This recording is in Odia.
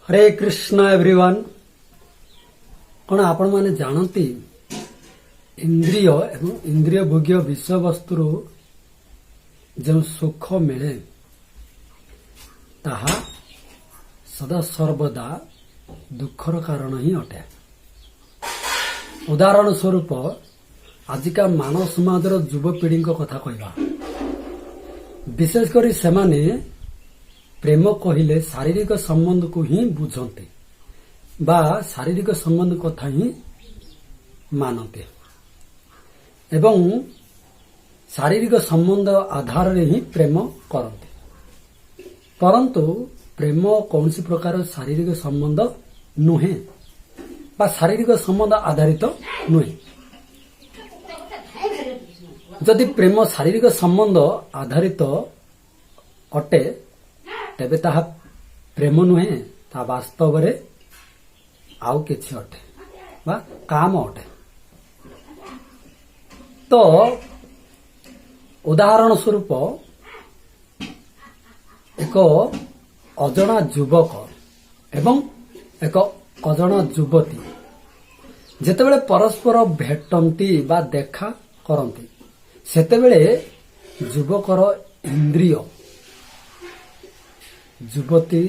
ହରେ କୃଷ୍ଣ ଏଭ୍ରିୱାନ୍। କ'ଣ ଆପଣମାନେ ଜାଣନ୍ତି, ଇନ୍ଦ୍ରିୟ ଏବଂ ଇନ୍ଦ୍ରିୟ ଭୋଗ୍ୟ ବିଷୟବସ୍ତୁରୁ ଯେଉଁ ସୁଖ ମିଳେ, ତାହା ସଦା ସର୍ବଦା ଦୁଃଖର କାରଣ ହିଁ ଅଟେ? ଉଦାହରଣ ସ୍ୱରୂପ ଆଜିକା ମାନବ ସମାଜର ଯୁବପିଢ଼ିଙ୍କ କଥା କହିବା। ବିଶେଷ କରି ସେମାନେ ପ୍ରେମ କହିଲେ ଶାରୀରିକ ସମ୍ବନ୍ଧକୁ ହିଁ ବୁଝନ୍ତି ବା ଶାରୀରିକ ସମ୍ବନ୍ଧ କଥା ହିଁ ମାନନ୍ତି ଏବଂ ଶାରୀରିକ ସମ୍ବନ୍ଧ ଆଧାରରେ ହିଁ ପ୍ରେମ କରନ୍ତି। ପରନ୍ତୁ ପ୍ରେମ କୌଣସି ପ୍ରକାର ଶାରୀରିକ ସମ୍ବନ୍ଧ ନୁହେଁ ବା ଶାରୀରିକ ସମ୍ବନ୍ଧ ଆଧାରିତ ନୁହେଁ। ଯଦି ପ୍ରେମ ଶାରୀରିକ ସମ୍ବନ୍ଧ ଆଧାରିତ ଅଟେ, ତେବେ ତାହା ପ୍ରେମ ନୁହେଁ, ତାହା ବାସ୍ତବରେ ଆଉ କିଛି ଅଟେ ବା କାମ ଅଟେ। ତ ଉଦାହରଣ ସ୍ୱରୂପ ଏକ ଅଜଣା ଯୁବକ ଏବଂ ଏକ ଅଜଣା ଯୁବତୀ ଯେତେବେଳେ ପରସ୍ପର ଭେଟନ୍ତି ବା ଦେଖା କରନ୍ତି, ସେତେବେଳେ ଯୁବକର ଇନ୍ଦ୍ରିୟ ଯୁବତୀ